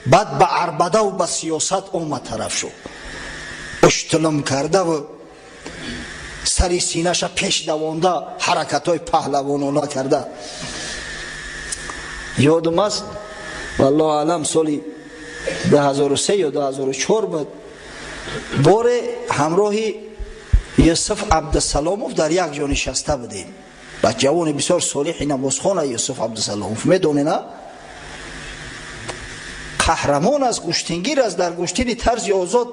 Баъд ба арбадаву ба сиёсат омад, тараф шуд, уштулум кардаву сари синаша пеш давонда, ҳаракатҳои паҳлавонона карда. Ёдум аст, валлоҳу аълам, соли 2003 ё 2004 буд, боре ҳамроҳи Юсуф Абдусаломов дар як ҷо нишаста будем. Ба ҷавони бисёр солиҳи намозхона Юсуф Абдусаломов медонена, қаҳрамон аст, гӯштингир аст, дар гӯштини тарзи озод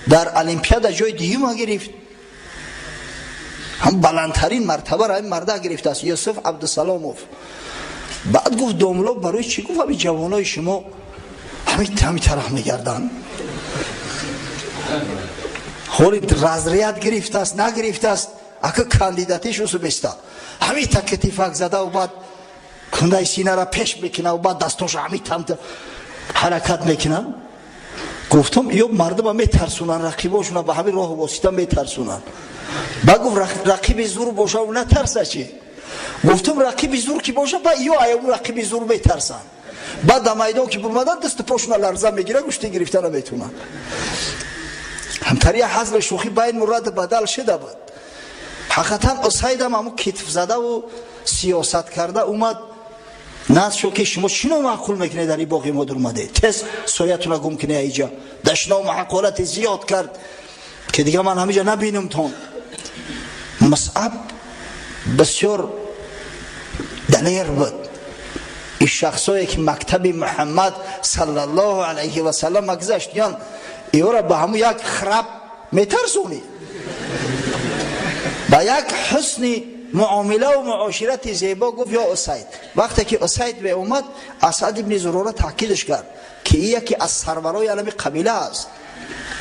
дар Олимпиада ҷои дуюма гирифт, ҳам баландтарин мартабаро ҳамин марда гирифтааст, Юсуф Абдусаломов. Баъд гуфт: «Домло, барои чӣ, — гуфт, — ҳамин ҷавонои шумо ҳами тараф мегарданд?» Ҳоли разряд гирифтааст, нагирифтааст, ака кандидатиш усубеста, ҳами такетифак задаву баъд кундаи синара пеш мекунаву баъд дастоша ҳами тамта ҳаракат мекунанд. Гуфтам: «Ё мардума метарсунанд, рақибошуна ба ҳамин роҳу восита метарсунанд». Ба гуфт: «Рақиби зур боша, натарса чи?» Гуфтам: «Рақиби зур ки боша, ба ё аяву рақиби зур метарсанд, баъд дар майдон ки бурмадан, дасту пошуна ларза мегира, гӯшти гирифта наметунанд». Ҳамтария ҳазли шӯхӣ байн мурад бадал шида буд. Ҳақиқатан, Усайдам ҳаму китфзадаву сиёсат карда омад, назд шуд, ки шумо чӣ номаъқул мекунед, дар ин боғи мо дурмаде, тез соятуна гум кунед аиҷа. Дашному ҳақорати зиёд кард, ки дига ман ҳамиҷа набинумтон. Мусъаб бисёр далер буд. Ин шахсое ки мактаби Муҳаммад саллаллоҳу алайҳи васаллам гузаштиян, иёра ба ҳамун як храп метарсонӣ, ба як ҳусни муомилаву муоширати зебо гуфт: «Ё Усайд». Вақте ки Усайд меомад, Асад ибни Зурора таъкидаш кард, ки ин яке аз сарварои алами қабила аст,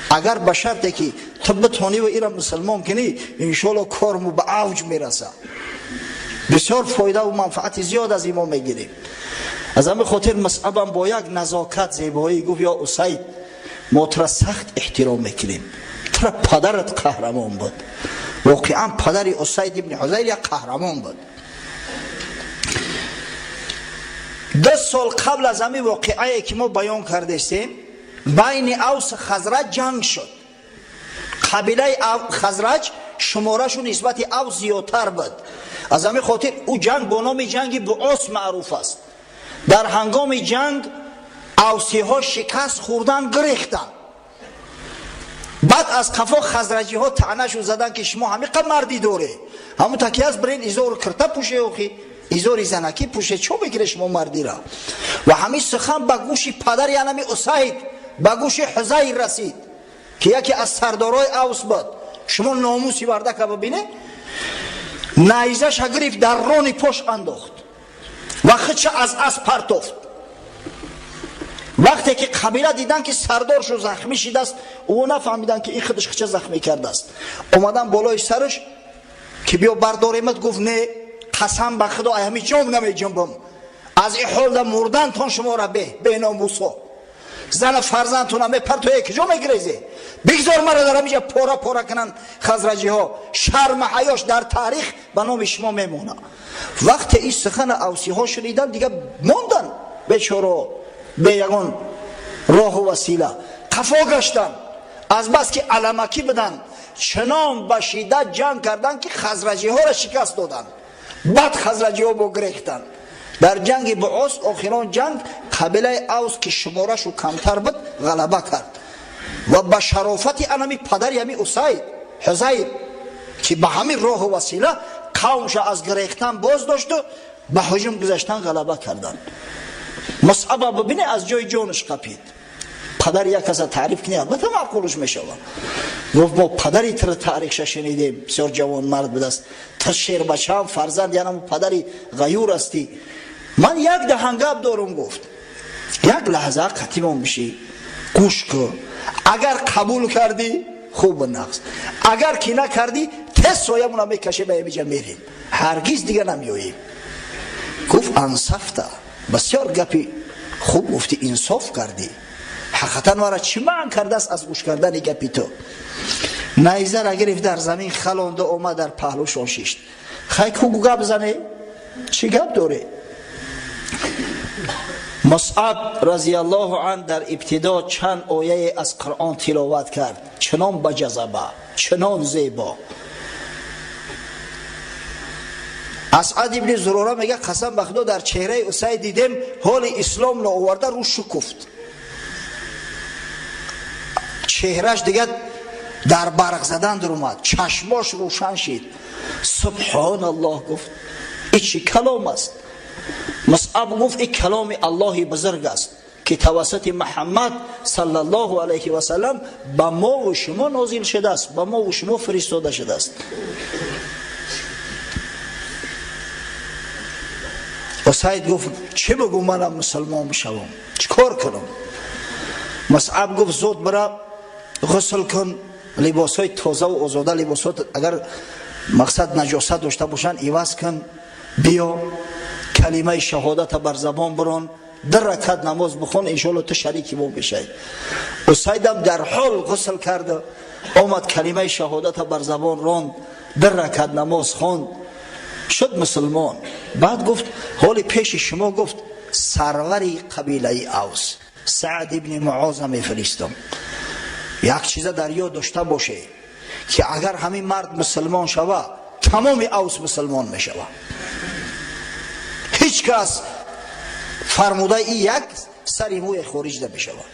агар ба шарте ки ту битониву ира мусулмон кунӣ, иншоалло корму ба авҷ мерасад, бисёр фоидаву манфаати зиёд аз имо мегирем. Аз ҳамин хотир Мусъабам бо як назокат, зебоӣ гуфт: «Ё Усайд, мо тура сахт эҳтиром мекунем, тура падарат қаҳрамон буд». Воқеан, падари Усайд ибни Ҳузайр як қаҳрамон буд. 2 сол қабл аз ҳамин воқеае ки мо баён кардестем, байни Авс Хазраҷ ҷанг шуд. Қабилаи Хазраҷ шуморашу нисбати Авс зиёдтар буд. Аз ҳамин хотир ӯ ҷанг бо номи ҷанги Буос маъруф аст. Дар ҳангоми ҷанг авсиҳо шикаст хӯрдан, гирехтанд. Баъд аз қафо хазраҷиҳо таънашу задан, ки шумо ҳамиқа мардӣ доре, ҳамун таки аст, бирен изору кирта пӯше, охи изори занакӣ пӯше, чо мекире шумо мардира? Ва ҳамин сухан ба гӯши падари анами Усайд, ба гӯши Ҳузайр расид, ки яке аз сардорои Авс буд. Шумо номуси мардака бибине: найзаша гирифт, дар рони пош андохт ва худша аз асп партофт. Вақте ки қабила дидан, ки сардоршу захмӣ шидааст, ӯ нафаҳмидан, ки ин худаш худша захмӣ кардааст. Омадан болои сараш, ки биё бардоремат. Гуфт: «Не, қасам ба Худо, ай ҳами ҷом намеҷунбам, аз ин ҳолда мурдантон шуморо бе беномусо, зана фарзандтона мепартое, куҷо мегирезе? Бигзор маро дар ҳамиҷа пора пора кунанд хазраҷиҳо, шарма ҳаёш дар таърих ба номи шумо мемонад». Вақте ин сухана авсиҳо шунидан, дига мондан бечоро, бе ягон роҳу васила қафо гаштанд. Азбаски аламакӣ буданд, чунон ба шиддат ҷанг карданд, ки хазраҷиҳоро шикаст доданд. Баъд хазраҷиҳо бо гирехтанд. Дар ҷанги Буос, охирон ҷанг, қабилаи Авс, ки шуморашу камтар буд, ғалаба кард ва ба шарофати анами падари ҳами Усайд, Ҳузайр, ки ба ҳамин роҳу васила қавмша аз гирехтан боз дошту ба ҳуҷум гузаштан, ғалаба карданд. Мусъаба бибине, аз ҷои ҷонаш қапид. Падари як каса таъриф кунӣ, албатта маъқулш мешавад. Гуфт: «Мо падари туро таърихша шунидем, бисёр ҷавонмард будааст, ту шербачаам фарзанд янаму падари ғаюр ҳастӣ. Ман як даҳан гап дорум», — гуфт, «як лаҳза қатимон бишӣ, гӯш кун, агар қабул кардӣ, хуб нағз, агар ки накардӣ, тез соямона мекашем, ба ҳамиҷа мерем, ҳаргиз дига намеоем». Гуфт: «Ансафта, бисёр гапи хуб гуфтӣ, инсоф кардӣ. Ҳақиқатан, мара чӣ манъ кардааст аз гӯш кардани гапи ту?» Найзара гирифт, дар замин халонда, омад, дар паҳлӯшон шишт. «Хай, ку, гап зане, чӣ гап доре?» Мусъаб разияллоҳу ан дар ибтидо чанд ояе аз Қуръон тиловат кард, чунон ба ҷазаба, чунон зебо. Асъад ибни Зурора мега, қасам ба Худо, дар чеҳраи Усайд дидем, ҳоли ислом наоварда рӯ шукуфт, чеҳраш дигар дар барқ задан даромад, чашмош рӯшан шид. Субҳоналлоҳ, гуфт, ин чӣ калом аст? Мусъаб гуфт, ин каломи Аллоҳи бузург аст, ки тавассути Муҳаммад саллаллоҳу алайҳи васаллам ба мову шумо нозил шудааст, ба мову шумо фиристода шудааст. Усайд гуфт, чӣ бигӯ, манам мусулмон бишавам, чӣ кор кунам? Мусъаб гуфт, зуд бира ғусл кун, либосҳои тозаву озода, либосҳо агар мақсад наҷосат дошта бошанд, иваз кун, биё калимаи шаҳодата бар забон бирон, ду ракат намоз бихон, иншоалло ту шарики мо бишавӣ. Усайдам дар ҳол ғусл карда омад, калимаи шаҳодата бар забон ронд, ду ракат намоз хонд, шуд мусулмон. Баъд гуфт, ҳоли пеши шумо, гуфт, сарвари қабилаи Авс Саъд ибни Муоза мефиристам. Як чиза дар ёд дошта боше, ки агар ҳамин мард мусулмон шава, тамоми Авс мусулмон мешава. Ҳеҷ кас фармудаи ин як сари мӯе хориҷ намешава.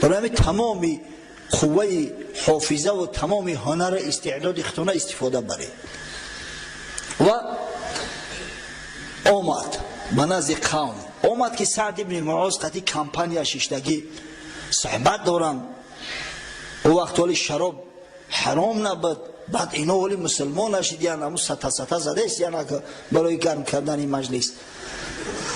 Барои ҳамин тамоми қувваи ҳофизаву тамоми ҳунару истеъдоди худтона истифода баред. Ва омад ба назди қавм, омад ки Саъд ибни Муоз қати кампания шиштагӣ суҳбат доранд. Ӯ вақт ҳоли шароб ҳаром набуд. Баъд ино ҳоли мусулмон нашидиян, ҳамун сата-сата задаистиян барои гарм кардани маҷлис.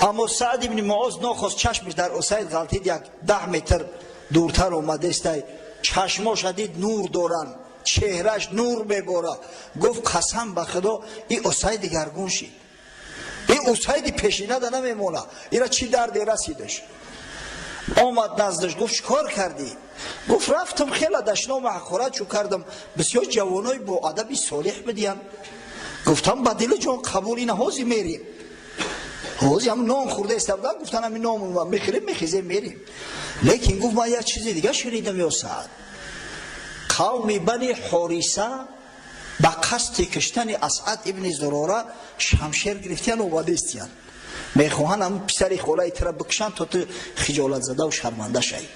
Аммо Саъд ибни Муоз нохост чашмиш дар Усайд ғалтид, як 10 метр дуртар омадестай, чашмоша дид, нур доранд, чеҳраш нур мебора. Гуфт, қасам ба Худо, ин Усайд дигаргун шид, ин Усайди пешинада намемона, ира чӣ дарде расидаш? Омад наздаш, гуфт, чӣ кор кардӣ? Гуфт, рафтам, хела дашному ҳақорат чӯ кардам, бисёр ҷавонои бо адаби солеҳ бидиян. Гуфтам, ба дили ҷон қабул, ина ҳози мерим, ҳози ҳам нон хӯрда истабдан, гуфтан, ҳамин ном мехӯрем, мехезем, мерим. Лекин, гуфт, ман як чизи дига шунидам, ё Саъд, қавми Бани Ҳориса ба қасди киштани Асъад ибни Зурора шамшер гирифтиян, омадистиян, мехоҳанд ҳамн писари холаи тура бикушанд, то ту хиҷолатзадаву шарманда шавӣ.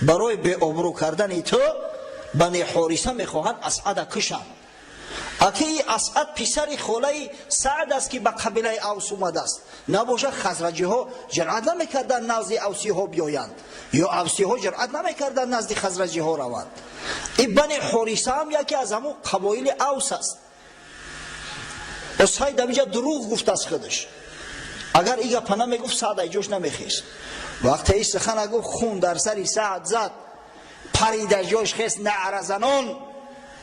Барои беобрӯ кардани ту Бани Ҳориса мехоҳанд Асъада кушанд. Аки Асъад писари холаи Саъд аст, ки ба қабилаи Авс омадааст, набошад хазраҷиҳо ҷуръат намекарданд назди авсиҳо биёянд, ё авсиҳо ҷуръат намекарданд назди хазраҷиҳо раванд. И Бани Ҳориса ҳам яке аз ҳамун қабоили Авс аст. Усайд ҳаминҷа дурӯғ гуфтааст худаш. Агар и гапа намегуфт, Саъд айҷош намехест. Вақте и сухана гуфт, хун дар сари Саъд зад, парида ҷош хест, наъразанон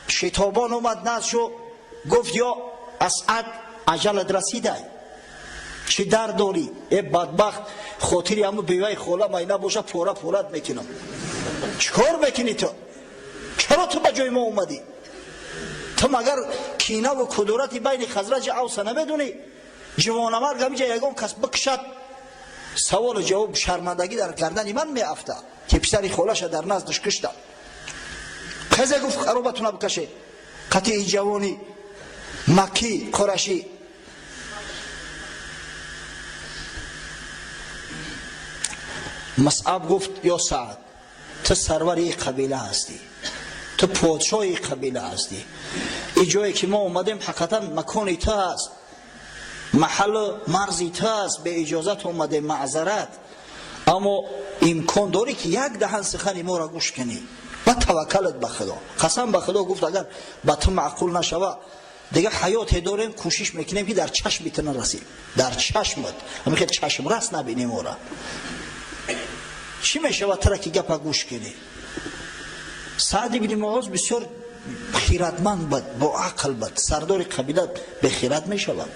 шитобон омад наздшу, гуфт, ё Асъад, аҷалат расидай, чӣ дард дорӣ? Э бадбахт, хотири ҳаму беваи хола май набоша, пора порат мекунам. Чӣ кор мекунӣ ту? Чаро ту ба ҷои мо омадӣ? Ту магар кинаву кудурати байни хазраҷи Авса намедонӣ? Ҷавонамарг ҳамиҷа ягон кас бикушад, саволу ҷавоб, шармандагӣ дар гардани ман меафта, ки писари холаша дар наздаш куштам. Хезе, гуфт, харобатуна бикаше, қатъи ҷавони маккӣ қурашӣ. Мусъаб гуфт, ё Саъд, ту сарвари қабила ҳастӣ, ту подшоҳи қабила ҳастӣ. Ин ҷое ки мо омадем, ҳақиқатан макони ту ҳаст, маҳаллу марзи ту аст, беиҷозат омадем, маъзарат, аммо имкон дорӣ, ки як даҳан сухани моро гӯш кунӣ, ба таваккалат ба Худо. Қасам ба Худо, гуфт, агар ба ту маъқул нашава, дигар ҳаёте дорем, кӯшиш мекунем, ки дар чашми ту нарасем, дар чашмат ҳамихел чашмрас набинем ора. Чӣ мешавад тура, ки гапа гӯш кунӣ? Саъд ибни Муоз бисёр хиратманд буд, бо ақл буд. Сардори қабила бехират мешавад?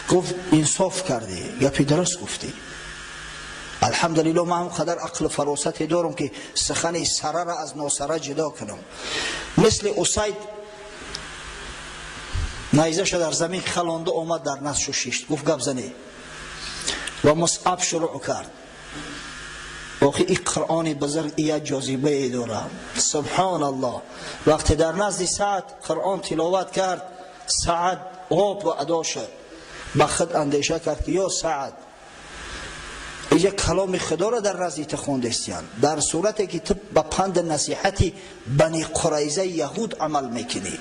Гуфт, инсоф кардӣ, гапи дуруст гуфтӣ. Алҳамдулилло, ман ҳам қадар ақлу фаросате дорам, ки сухани сарара аз носара ҷудо кунам. Мисли Усайд Найзаша дар замин халонда, омад, дар назшу шишт, гуфт: «Гап занӣ». Ва Мусъаб шурӯъ кард. Охи, и Қуръони бузург як ҷозибае дорад, субҳоналлоҳ. Вақте дар назди Саъд Қуръон тиловат кард, Саъд об ва адо шуд. Ба худ андеша кард, ки ё Саъд, иҷа каломи Худоро дар назди ту хондестиянд, дар сурате ки ту ба панди насиҳати Бани Қурайзаи яҳуд амал мекунӣ.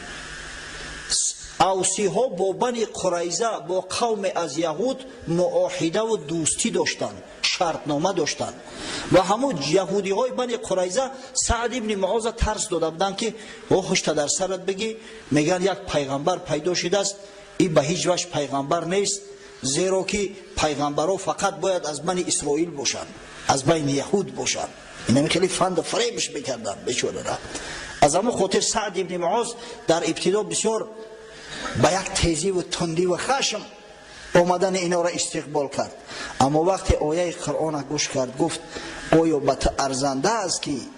Авсиҳо бо Бани Қурайза, бо қавме аз яҳуд, муоҳидаву дӯстӣ доштанд, шартнома доштанд. Ва ҳамун яҳудиҳои Бани Қурайза Саъд ибни Муоза тарс дода буданд, ки о, ҳушта дар сарат бигӣ, мегӯянд, як пайғамбар пайдо шудааст, и ба ҳеҷ ваҷ пайғамбар нест, зеро ки пайғамбарҳо фақат бояд аз Бани Исроил бошанд, аз байни яҳуд бошанд. Инами хеле фанду фаребш мекарданд бечорара. Аз ҳамон хотир Саъд ибни Муоз дар ибтидо бисёр ба як тезиву тундиву хашм омадани инора истиқбол кард. Аммо вақте ояи Қуръона гӯш кард, гуфт: «Оё ба ту арзанда аст, ки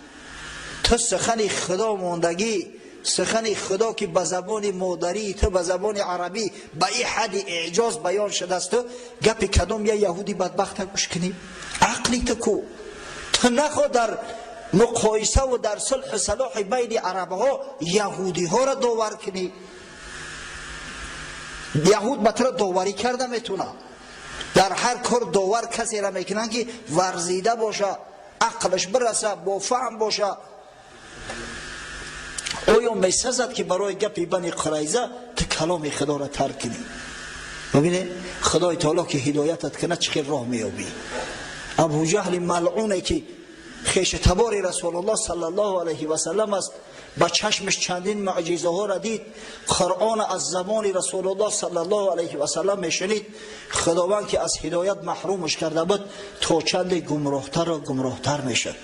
ту сухани Худо мондагӣ, сухани Худо, ки ба забони модарии ту, ба забони арабӣ, ба ин ҳадди эъҷоз баён шудааст, ту гапи кадом я яҳуди бадбахта гӯш кунӣ? Ақли ту ку? Ту нахо дар муқоисаву дар сулҳу салоҳи байни арабҳо яҳудиҳоро довар кунӣ? Яҳуд ба туро доварӣ карда метуна? Дар ҳар кор довар касеро мекунанд, ки варзида боша, ақлаш бираса, бофаҳм боша. Оё месазад, ки барои гапи Бани Қурайза ту каломи Худоро тарк кунӣ?» Бибине, Худои таоло ки ҳидоятат кунад, чӣ хел роҳ меёбӣ. Абуҷаҳли малъуне, ки хешатабори Расулуллоҳ саллаллоҳу алайҳи васаллам аст, ба чашмаш чандин муъҷизаҳоро дид, Қуръон аз забони Расулуллоҳ саллаллоҳу алайҳи васаллам мешунид, Худованд ки аз ҳидоят маҳрумаш карда буд, то чанде гумроҳтару гумроҳтар мешуд.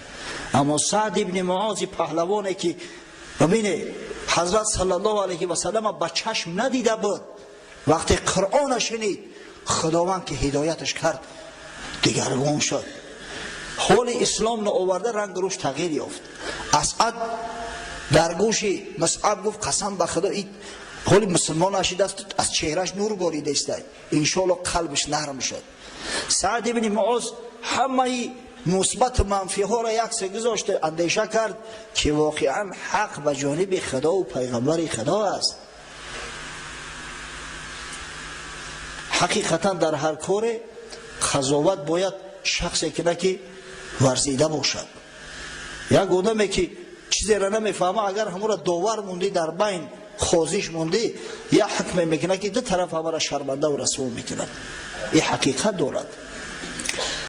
Аммо Саъд ибни Муози паҳлавоне, ки, бибине, ҳазрат саллаллоҳу алайҳи васаллама ба чашм надида буд, вақте Қуръона шунид, Худованд ки ҳидояташ кард, дигаргун шуд. Ҳоли ислом наоварда, ранг рӯш тағйир ёфт. Асъад дар гӯши Мусъаб гуфт: «Қасам ба Худо, ҳоли мусулмон нашидааст, аз чеҳраш нур боридаиста, иншоалло қалбиш нарм шуд». Саъд ибни Муоз ҳамаи мусбату манфиҳоро яксе гузошта, андеша кард, ки воқеан ҳақ ба ҷониби Худову пайғамбари Худо аст. Ҳақиқатан, дар ҳар коре қазоват бояд шахсе кина, ки варзида бошад. Як одаме, ки чизеро намефаҳма, агар ҳамуро довар мондӣ, дар байн хозиш мондӣ, як ҳукме мекунад, ки ду тараф ҳамаро шармандаву расво мекунад. Ин ҳақиқат дорад.